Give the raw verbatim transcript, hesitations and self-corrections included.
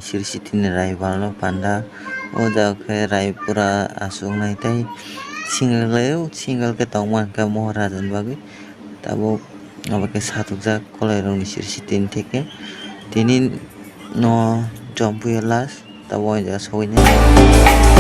Sri Sitini Raibalno panda. O jaga khe rai pura aswknai tei single laio, single khe tongma hwnkhe Moharaja ni bagwi. Tabuk abo khe satukjak kwlairokni Sri Sitini theke. Tini no chompuio last, tabuk o jaga sogwinai.